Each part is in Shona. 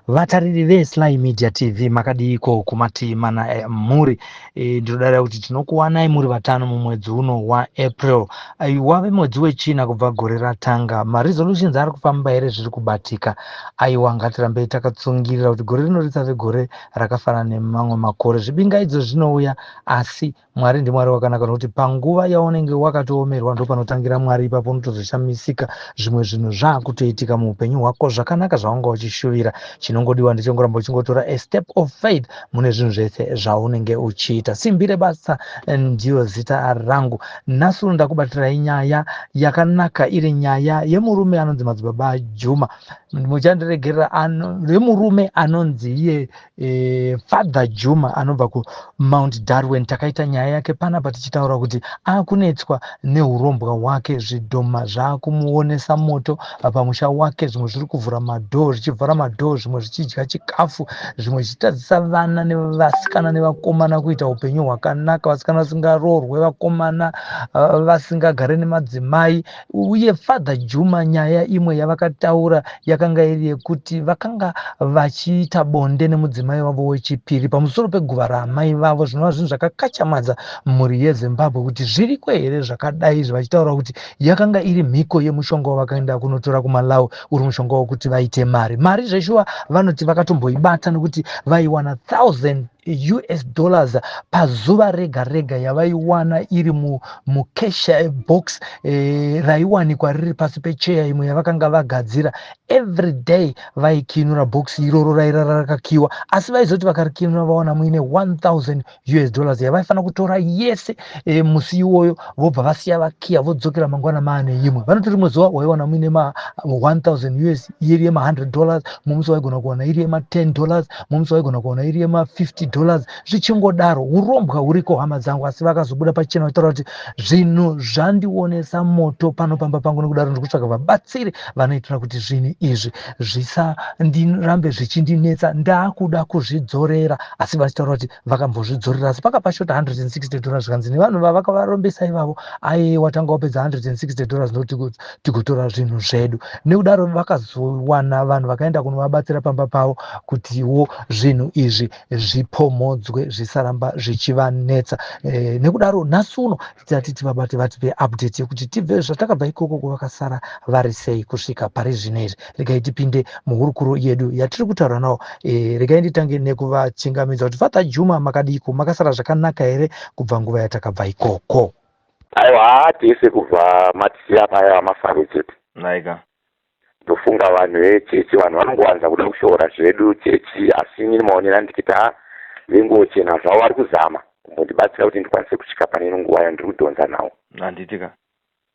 Vatariri veSly Media TV makadiiko kumativi mana emhuri? Ndinodarira kuti tinokuwanai muri vatano mumwedzi uno waApril. Wave mwedzi wechina kubva gore ratanga. Maresolutions ari kufamba here zviri kubatika? Aiwa, ngatirambei takatsungirira kuti gore rino risave gore rakafanana nemamwe makore. Zvibingaidzo zvinouya asi Mwari ndiMwari wakanaka nokuti panguva yaunenge wakatoomerwa ndopanotangira Mwari ipapo unotozoshamisika zvimwe zvinhu zvakutoitika muupenyu hwako zvakanaka zvawanga uchishuvira. Chinongodiwa ndechongoramba uchingotora a step of faith mune zvinhu zvese zvaunenge uchiita. Simbi rebasa ndiyo zita rangu. Nhasi uno ndakubatirai nyaya yakanaka iri nyaya yemurume anonzi Madzibaba Juma. Muchandiregerera yemurume anonzi iye Father Juma anobva kuMount Darwin. Takaita nyaya yake panapa tichitaura kuti akunetswa neurombwa hwake, zvidhoma zvakumuonesa moto pamusha wake, zvimwe zviri kuvhura madhoo zvichivhara madhoo, zvimwe zvichidya chikafu, zvimwe zvichitadzisa vana nevasikana nevakomana kuita upenyu hwakanaka, vasikana vasingaroorwe, vakomana vasingagare nemadzimai. Uye Father Juma nyaya imwe yavakataura yakanga iri yekuti vakanga vachiita bonde nemudzimai wavo wechipiri pamusoro peguva raamai vavo, zvinova zvinhu zvakakachamadza mhuri yeZimbabwe kuti zviriko here zvakadai izvi, vachitaura kuti yakanga iri mhiko yemushonga wavakaenda kunotora kuMalawi uri mushonga wekuti vaite mari. Mari zveshuwa vanoti vakatomboibata nekuti vaiwana 1000 US dollars pazuva rega rega yavaiwana iri mucash box raiwanikwa riri pasi pecheya imwe yavakanga vagadzira. Every day vaikinura box iroro rairara rakakiwa, asi vaizoti vakarikinura vawana muine 1000 US dollars yavaifanira kutora yese musi iwoyo, vobva vasiya vakiya vodzokera mangwana maane imwe. Vanoti rimwe zuva waiwana muine ma 1000 US iri yema 100 dollars, mumwe musi waigona kuwana iri yema 10 dollars, mumwe musi waigona kuwana iri yema 50 dollars, zvichingodaro. Urombwa huriko hama dzangu, asi vakazobuda pachena vachitaura kuti zvinhu zvandionesa moto pano pamba pangu, nekudaro ndiri kutsvaga vabatsiri vanoitira kuti zvinhu izvi zvisandirambe zvichindinetsa, ndakuda kuzvidzorera. Asi vachitaura kuti vakambozvidzorera asi paka pashota 160 dollars, zvikanzi nevanhu vavakavarombesa ivavo, aiwa, tanga wapedza 160 dollars ndokuti tigotora zvinhu zvedu. Nekudaro vakazowana vanhu vakaenda kunovabatsira pamba pavo kutiwo zvinhu izvi zvipomhodzwe zvisaramba zvichivanetsa. Nekudaro nhasi uno tati tivabate vatipe update yekuti tibve zvatakabva ikoko kuvakasara vari sei kusvika pari zvino izvi. Regai tipinde muhurukuro yedu yatiri kutaura nawo. Regai nditange nekuvachingamidza kuti Father Juma, makadiko? Makasara zvakanaka here kubva nguva yatakabva ikoko? Aiwa, tese kubva matisiya paya mafaro chete. Naika. Ndofunga vanhu vechechi, vanhu vanongowanza kuda kushoora zvedu chechi, asi inini maonero andikiti ha venguo chena zvavo vari kuzama kumbondibatsira kuti ndikwanise kusvika pane ino nguva yandiri kudhonza nawo. Handitika.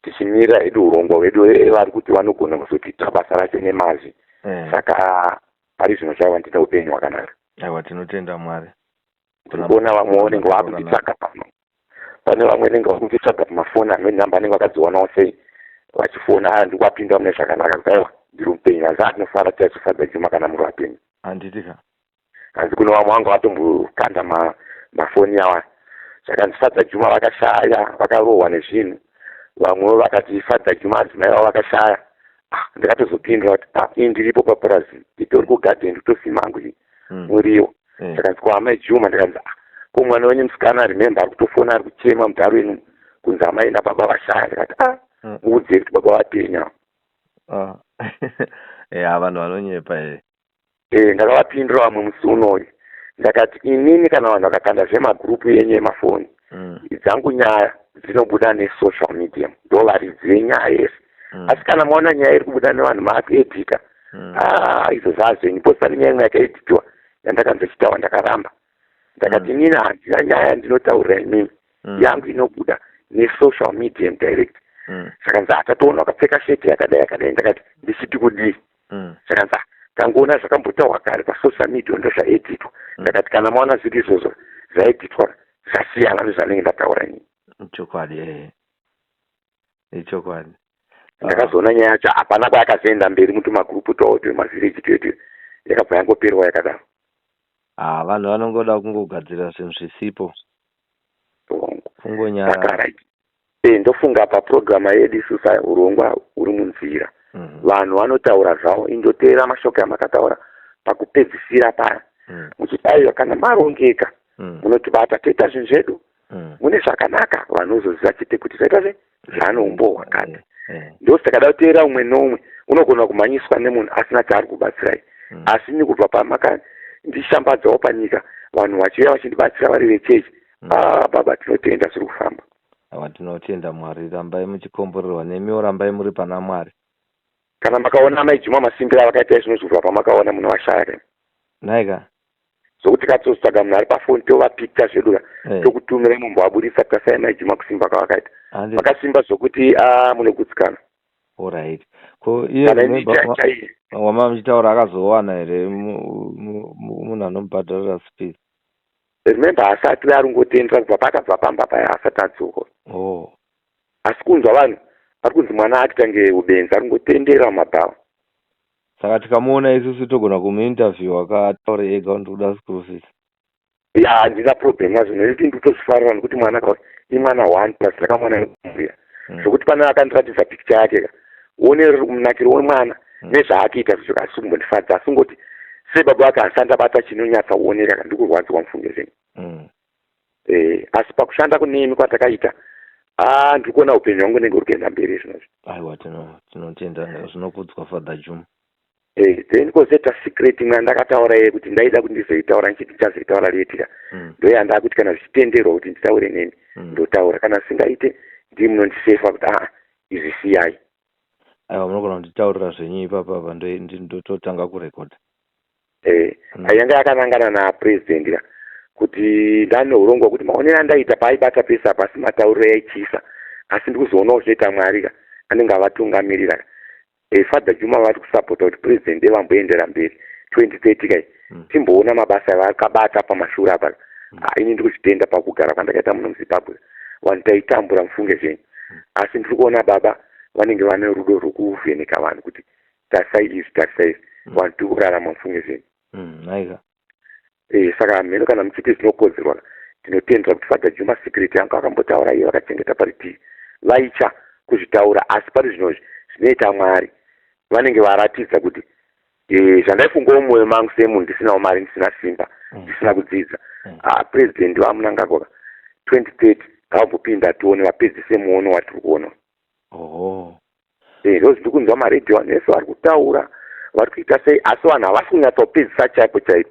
Tichimirira hedu urongwa hwedu vari kuti vanogona kuzotiitira basa racho nemazvi. Saka pari zvino chaiwa ndine upenyu hwakanaka. Aiwa, tinotenda Mwari. Ndikuona vamwe vanenge vakunditsvaga pano, pane vamwe vanenge vakunditsvaga pamafoni, amweni namba anenge vakadziwanawo sei, vachifona, aya ndikuapinda mune zvakanaka kuti aiwa ndiri mupenyu. Hanzi atinofara tiachifadza Juma kana muri vapenyu. Handitika. Hanzi kune vamwe vanga vatombokanda mafoni awa, zvakanzi Fadza Juma vakashaya, vakarohwa nezvinhu. Vamwewo vakati Fadza Juma adzimai vavo vakashaya. Ndakatozopindura kuti ini ndiripo papurazi, nditori kugadheni, ndikutosima hangu muriwo. Zvakanzi ko amai Juma, ndikanzi ko mwana wenyu musikana, remember, ari kutofona, ari kuchema mudharo inu kunzi amai nababa vashaya. Ndikati muudzei kuti baba vapenya. Ya, vanhu vanonyepa e. Ndakavapindura vamwe musi unoyu, ndakati inini kana vanhu vakakanda zvemagurupu yenyu emafoni, dzangu nyaya dzinobuda nesocial media, ndo varidzi venyaya yese. Asi kana maona nyaya iri kubuda nevanhu maakuedhita, izvo zvazvenyu posi. Pane nyaya imwe yakaedhitiwa yandakanzochitaura, ndakaramba, ndakati inini handina nyaya yandinotaurira imimi, yangu inobuda nesocial media direct. Zvakanzi hatatoona wakapfeka sheti yakadai yakadai. Ndakati ndichiti kudii? Zvakanzi tangoona zvakambotaurwa kare pasocial media ndo zvaedhitwa. Ndakati kana maona zviri izvozvo zvaedhitwa, zvasiyana nezvanenge ndataura inini. Chokwadi, ehe, ichokwadi. Ndakazoona nyaya yacho hapana kwayakazoenda mberi mutumagurupu twawo twemavhireji twetu, yakabva yangoperwa yakadaro. Ah, vanhu vanongoda kungogadzira zvinhu zvisipo. Kungonyarara. Right. Ndofunga papurogirama yedu isusu urongwa huri munzira. Vanhu vanotaura zvavo, indoteera mashoko amakataura. Pakupedzisira paya muchiti aiwa, kana marongeka, munotibata toita zvinhu zvedu mune zvakanaka. Vanozoziva chete kuti zvaita se zvane umbo hwakati. Ndosaka kuteera umwe noumwe unogona kumhanyiswa nemunhu asina chaari kubatsirai. Asi ini kubva pamakandishambadzawo panyika, vanhu vachiuya vachindibatsira vari vechechi, ah, baba, tinotenda, zviri kufamba. Awa, tinotenda Mwari. Rambai muchikomborerwa, nemiwo rambai muri pana Mwari. Kana makaona Mai Juma masimbiro avakaita izvinozvi, kubva pamakaona munovashaya ka. Naika. Zvokuti katsotsvaga munhu ari pafoni, tovapicture zvedu ka, tokutumira mumbo wabudisa tasai Mai Juma kusimba kwavakaita. Vakasimba zvokuti a munogutsikana. Alright, ko iye Kana ini chaiye. Wama muchitaura akazowana here munhu anomubhadharira fees? Remember, asati ari ngotendera kubva paakabva pamba paya, asati adzoka. Asi kunzwa vanhu ari kunzi mwana akutange ubenzi, ari ngotendera mumabhawa. Saka tikamuona isusu togona kumuinterview akataure ega kuti ndikuda school fees? Ya, handina problem nazvo, nekuti ndikutozvifarira, nekuti mwana ka imwana one, plus ndakamwana nekumbuya. Zvokuti pane akandiratidza picture yake ka, uone munakiro wemwana nezvaakuita zvicho, asi kumbondifadza. Asi ngoti sebaba vake hasati ndabata chinonyatsa kuoneka ka, ndikurwadziwa, mufunge zvenyu. Asi pakushanda kunemi kwatakaita, a ndiri kuona upenyu hwangu unenge uri kuenda mberi zvinozvi. Aiwa, tinotenda, zvinokudzwa, Father Juma. Then kozoita secret imwe yandakataura iye kuti ndaida kuti ndizoitaura, ndichiti ndichazoitaura later ka. Ndoyandakuti kana zvichitenderwa kuti nditaure nemi, ndotaura. Kana zvisingaite, ndii munondisefa kuti aa, izvi siyai. Aiwa, munogona kunditaurira zvenyu ipapa apa, ndototanga kurekodha. Yanga yakanangana napurezidendi ka, kuti ndane urongwa kuti maonero andaita paaibata pese apa, asi matauriro yaityisa, asi ndikuzoonawo zvinoita Mwari ka, anenge avatungamirira ka. Father Juma vari kusapota kuti purezidendi vamboendera mberi 2030 kai, timboona mabasa avakabata pamashure apa. Ah, ini ndiri kuzvitenda pakugara kwandakaita muno muZimbabwe. Vanhu taitambura, mufunge zvenyu. Asi ndiri kuona baba vanenge vane rudo rwokuvheneka vanhu kuti tarisai izvi, tarisai izvi. Vanhu tiri kurarama, mufunge zvenyu. Naika. Saka mheno kana muchiti zvinokodzerwa, tinotendera kuti Father Juma secret yangu akambotaura iye vakachengeta paritivi, vaicha kuzvitaura. Asi pari zvinozvi zvinoita Mwari vanenge varatidza kuti zvandaifungawo mumwoyo mangu semunhu ndisinawo mari, ndisina simba, ndisina kudzidza. Ah, President vaMnangagwa 2030 ngavambopinda tione, vapedzise muono watiri kuona. Ndo zviri kunzwa maredhiyo, vanhu vese vari kutaura, vari kuita sei, asi vanhu havasi kunyatsopedzisa chaipo chaipo.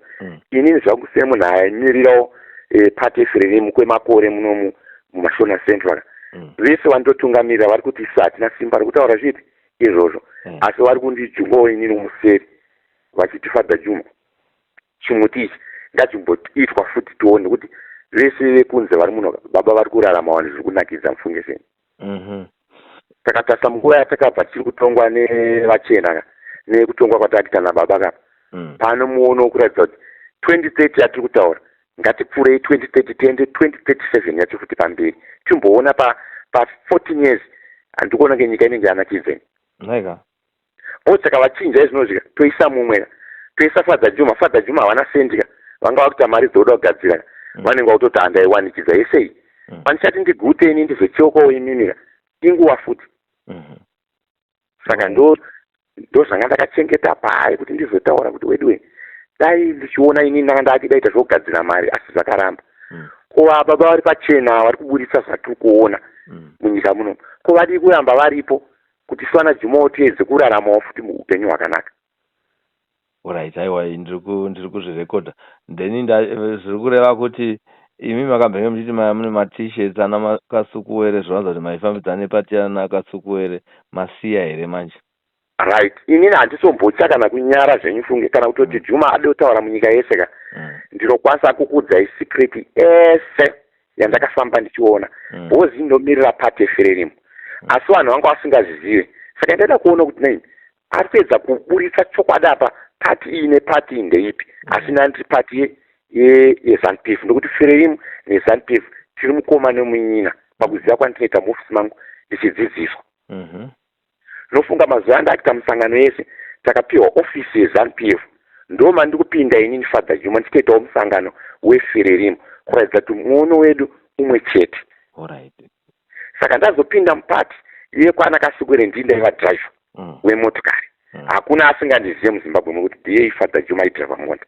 Inini zvangu semunhu aimirirawo party yeFrelimo kwemakore munomu muMashona Central, vese vandotungamirira vari kuti isu hatina simba rekutaura zvipi izvozvo, asi vari kundijungawo inini museri vachiti, "Father Juma, chimuti ichi ngachimboitwa futi tione," nekuti vese vekunze vari muno, baba vari kurarama, vanhu zviri kunakidza, mufunge zvenyu. Takatarisa munguva yatakabva tiri kutongwa nevachena ka, nekutongwa kwatakuita nababa kapa, pano muono wekuratidza kuti 2030 yatiri kutaura, ngatipfuurei 2030, tiende 2037 yacho futi pamberi, timboona pa 14 years. Handiri kuona kunge nyika inenge yanakidzeni. Naika. Saka vachinja izvinozvika, toisa mumwe, toisa Father Juma. Father Juma havana sendi ka, vanga vakuita mari dzoda kugadzira, vanenge vakutoti handaiwanikidza yesei. Pandichati ndigute ini ndizocheukawo imimika, inguva futi. Saka ndo zvanga ndakachengeta pai kuti ndizotaura kuti weduwe, dai ndichiona inini ndanga ndakudaita zvokugadzira mari, asi zvakaramba. Ko baba vari pachena vari kuburitsa zvatiri kuona munyika muno, ko vadii kuramba varipo kuti isu vana Jumawo tiedze kuraramawo futi muupenyu hwakanaka? Alright, aiwa, ndiri kuzvirekodha. Then zviri kureva kuti imi makambenge muchiti mune maT-shirts ana Kasukuwere, zvinoratidza kuti maifambidzana nepati ana Kasukuwere. Masiya here manje? Right, inini handisombotya kana kunyara zvenyu, funge kana kutoti Juma ade kutaura munyika yese ka. Ndinokwanisa kukuudzai secret ese yandakafamba ndichiona, because ndomirira party yeFrelimo, asi vanhu vanga vasingazvizive. Saka ndaida kuona kuti nei ari kuedza kuburitsa chokwadi apa, pati iyi nepati iyi ndeipi, asi nandiri pati yeZANU PF, ndokuti Frelimo neZANU PF tiri mukoma nemunyina pakuziva kwandinoita muofisi mangu ndichidzidziswa. Nofunga mazuva andakuita musangano yese, takapiwa ofisi yeZANU PF, ndo mandiri kupinda inini Father Juma ndichitoitawo musangano weFrelimo kuratidza kuti muono wedu umwe chete. Saka ndazopinda mupati yekwana Kasukuwere, ndii ndaiva driver wemotokari. Hakuna asingandizive muZimbabwe mukuti ndiye Father Juma aidhiraivha mota.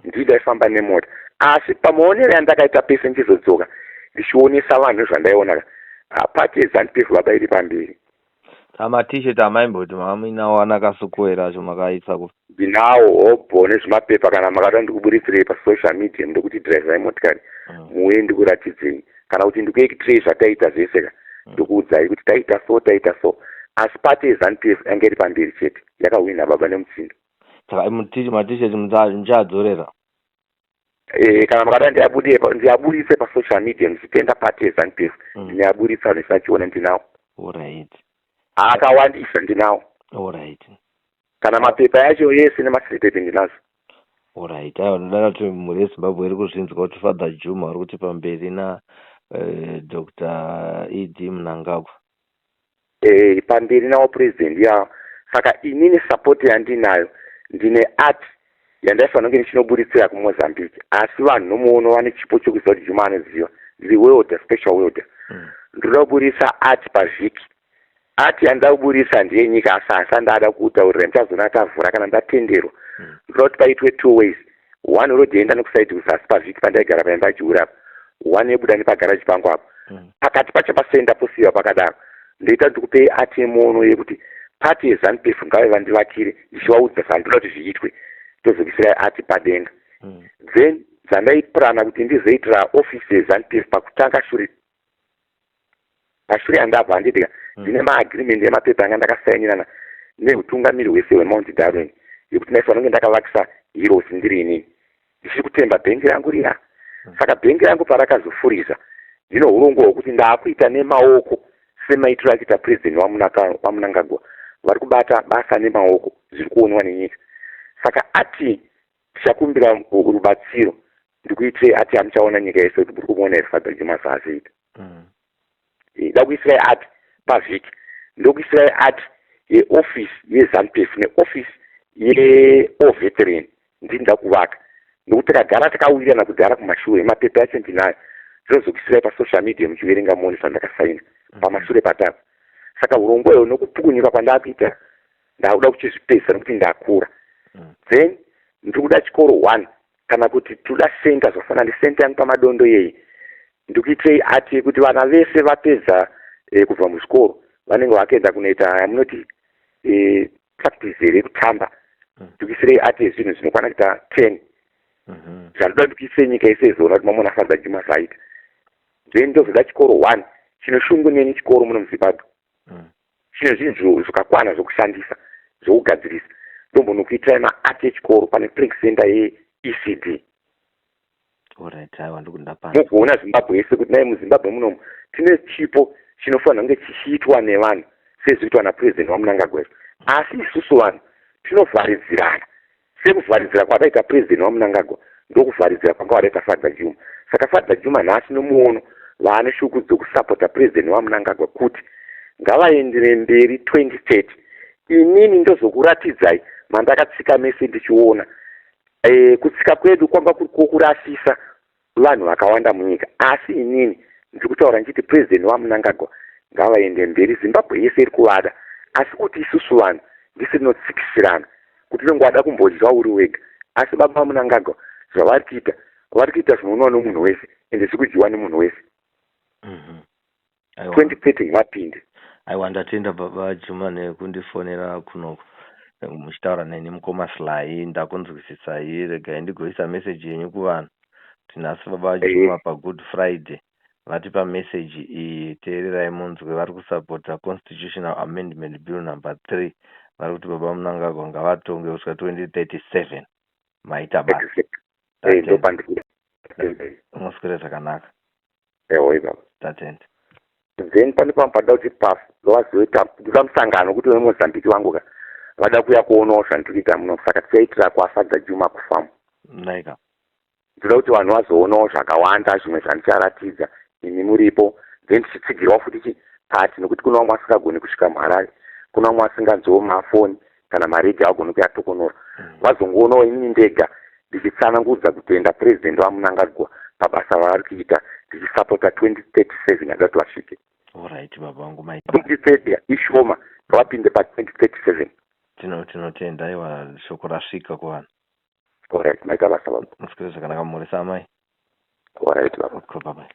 Ndii ndaifamba nemota, asi pamaonero yandakaita pese ndichizodzoka ndichionesa vanhu zvandaiona, pati yeZANU PF baba iri pamberi. Ama-T-shirt amaimboti mamuinawo ana Kasukuwere acho makaisa ku? Ndinawo hobho nezvimapepa. Kana makada ndikuburitsirei pasocial media, ndokuti dhiraivhai motikari, muuye ndikuratidzei, kana kuti ndikuitirei zvataita zvese ka, ndokuudzai kuti taita so, taita so. Asi pati yeZANU PF yange iri pamberi chete, yakahwina baba nemutsindo. Saka ma-T-shirt muchaadzorera? Kana makada ndiyaburitse pasocial media ndichitenda pati yeZANU PF, ndinoyaburitsa vanhu vachiona. Ndinawo. Akawandisa ndinawo. Kana mapepa yacho yese nemacertificate ndinazo. Alright, aiwa, ndinoda kuti mhuri yeZimbabwe iri kuzvinzwa kuti Father Juma uri kuti pamberi na Dr ED Mnangagwa. Pamberi nawo president yawo. Saka inini support yandinayo, ndine art yandaifanira kunge ndichinoburitsira kuMozambique, asi vanhu nomuono vane chipo chokuziva kuti Juma anoziva. Ndiri welder, special welder. Ndoda kuburitsa art pavhiki. Art yandida kuburitsa ndeyenyika, asi hasa ndada kutaurira, ndichazoona tavhura kana ndatenderwa. Ndoda kuti paitwe two ways: one road yoenda nekusaidi kuzasi pavhiki pandaigara paimba yaJiura apa, one yobuda nepagaraji pangu apo. Pakati pacho pasenda posiwa pakadaro. Ndoita kuti ndikupei art yemuono yekuti pati yeZANU PF ngave vandivakire, ndichivaudza zvandoda kuti zviitwe, tozokuisirai art padenga. Then zvandaiplana kuti ndizoitira ofisi yeZANU PF pakutanga, shure pashure yandabva, handidika, ndine maagreement emapepa anga ndakasainirana neutungamiri hwese hweMount Darwin yekuti ndaifanira kunge ndakavakisa Heroes ndiri inini, ndichiri kutemba bhengi rangu riya. Saka bhengi rangu parakazofuriza, ndino urongwa hwekuti ndaakuita nemaoko semaitiro akuita President waMnangagwa, vari kubata basa nemaoko zviri kuonwa nenyika. Saka ati tichakumbira rubatsiro, ndikuitirei ati hamuchaona nyika yese kuti muri kumuona here Father Juma zvaazviita. Da kuisirai art pavhiki, ndokuisirai art yeoffice yeZANU PF neoffice yewar veteran. Ndini kuvaka nokuti takagara takawirirana kudhara kumashure. Mapepa yacho ndinayo, ndinozokuisirai pasocial media muchiverenga muone zvandakasaina pamashure patapa. Saka urongwa ihwo nokupukunyuka kwandakuita, ndakuda kuchizvipedzisa nokuti ndakura. Then ndiri kuda chikoro one, kana kuti tinoda center zvafanana necenter yangu paMadondo yei. Ndikuitirei art yekuti vana vese vapedza kubva muzvikoro vanenge vakuenda kunoita yamunoti practice here yekutamba. Ndikuisirei art yezvinhu zvinokwana kuita 10 zvandoda ndikuisirei, nyika yese izoona kuti mamona Father Juma zvaita. Then ndozoda chikoro one chine shungu neni, chikoro muno muZimbabwe chine zvinhu zvakakwana zvokushandisa, zvokugadzirisa. Ndombonokuitirai maart echikoro pane playing center yeECD. Alright, aiwa, ndikundapa. Mugoona Zimbabwe yese kuti nai muZimbabwe munomu tine chipo chinofanira kunge chichiitwa nevanhu sezvikuitwa naPurezidendi waMnangagwa izvo, asi isusu vanhu tinovharidzirana. Sekuvharidzira kwadaita Purezidendi waMnangagwa, ndokuvharidzira kwanga wadaita Father Juma. Saka Father Juma nhasi nomuono vaane shuku dzokusapota Purezidendi waMnangagwa kuti ngavaendere mberi 2030. Inini ndozokuratidzai mandakatsika mese ndichiona. Kutsika kwedu kwanga kuri kwokurasisa vanhu vakawanda munyika, asi inini ndiri kutaura ndichiti Purezidendi waMnangagwa ngavaende mberi. Zimbabwe yese iri kuvada, asi kuti isusu vanhu ndisi tinotsikisirana kuti unenge wada kumbodya uri wega. Asi baba vaMnangagwa zvavari kuita, vari kuita zvinoonwa nomunhu wese, ende zviri kudyiwa nemunhu wese. 2030 ngavapinde. Aiwa, ndatenda baba Juma nekundifonera kunoku muchitaura neni. Mukoma Sly, ndakunzwisisai. Regai ndigoisa meseji yenyu kuvanhu kuti nhasi baba Juma paGood Friday vatipa meseji iyi. Teererai munzwe. Vari kusapota Constitutional Amendment Bill number 3. Vari kuti baba Mnangagwa ngavatonge kusvika 2037. Maita basa. Ndopandiri. Muswere zvakanaka. Ehoi baba. Tatenda. Then pane pamwe pada kuti paf vazoita, ndoda musangano kuti veMozambiki vangu ka vada kuuya kuonawo zvandiri kuita muno. Saka tichaitira kwaFadza Juma kufamu. Naika. Ndoda kuti vanhu vazoonawo zvakawanda zvimwe zvandicharatidza imi muripo, then tichitsigirawo futi chipati, nokuti kuna vamwe vasingagoni kusvika muHarare, kuna vamwe vasinganzwewo mafoni kana maredhi avagoni kuyatokonora. Vazongoonawo inini ndega ndichitsanangudza kutenda Purezidendi vaMnangagwa pabasa ravari kuita, ndichisapota 2037 yada kuti vasvike. Alright baba vangu, maita. 2030 ishoma, ngavapinde pa2037. Tinotenda, aiwa, shoko rasvika kuvanhu. Alright, maita basa, baba. Muswere zvakanaka, murisa amai. Alright, baba. Okay, bye bye.